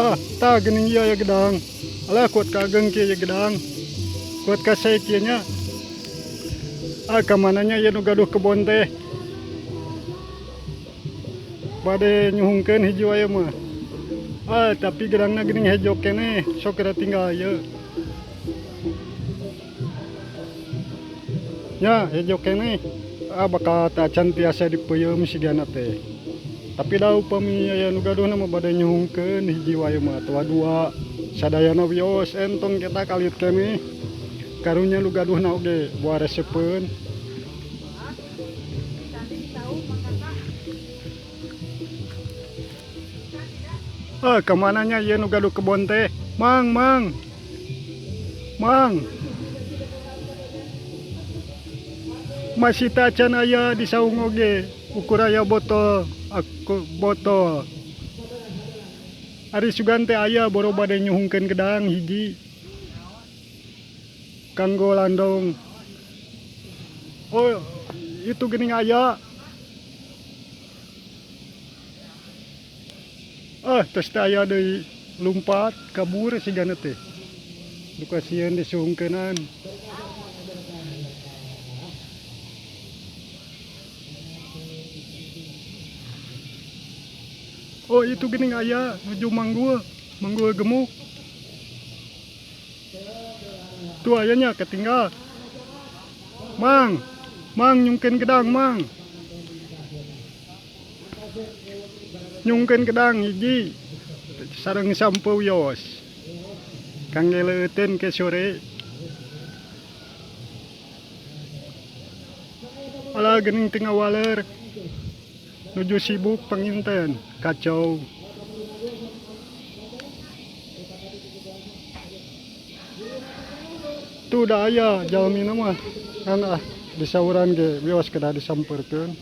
Ah, tah geuning ieu aya gedang. Alah kuat ka ageng kieu ieu gedang. Kuat ka sae kieu nya. Ah, ka mana nya ieu nu gaduh kebon teh. Bade nyuhungkeun hiji wae mah. Ah, tapi gedangna geuning hejo keneh, sok geura tinggal ieu. Nya hejo keneh. Ah, bakal tacan tiasa dipeuyeum sigana teh. Tapi da upami aya nu gaduhna mah bade nyuhungkeun hiji wae mah atawa dua. Sadayana wios entong kita kalit keneh. Karunya nu gaduhna oge boa resepeun. Ah, ka mana nya ieu nu gaduh kebon teh? Mang, mang. Mang. Masih tacan aya di saung oge, ukur aya botol, aku botol. Ari sugan teh aya boro bade nyuhungkeun gedang hiji. Kanggo landong. Oh, itu geuning aya. Ah, tos teh aya deui lumpat kabur sigana teh. Duka sieun disuhungkeunan. Oh, itu geuning aya nuju manggul, manggul gemuk. Tuh ayanya ketinggal. Mang, mang nyungkeun gedang, mang. Nyungkeun gedang hiji sareng sampeu wios. Kangge leuteun ke sore. Alah geuning teu ngawaler. Nuju sibuk panginten, kacau. Tuh da aya jalmina mah. Kan ah disauran ge wios kedah disampeurkeun.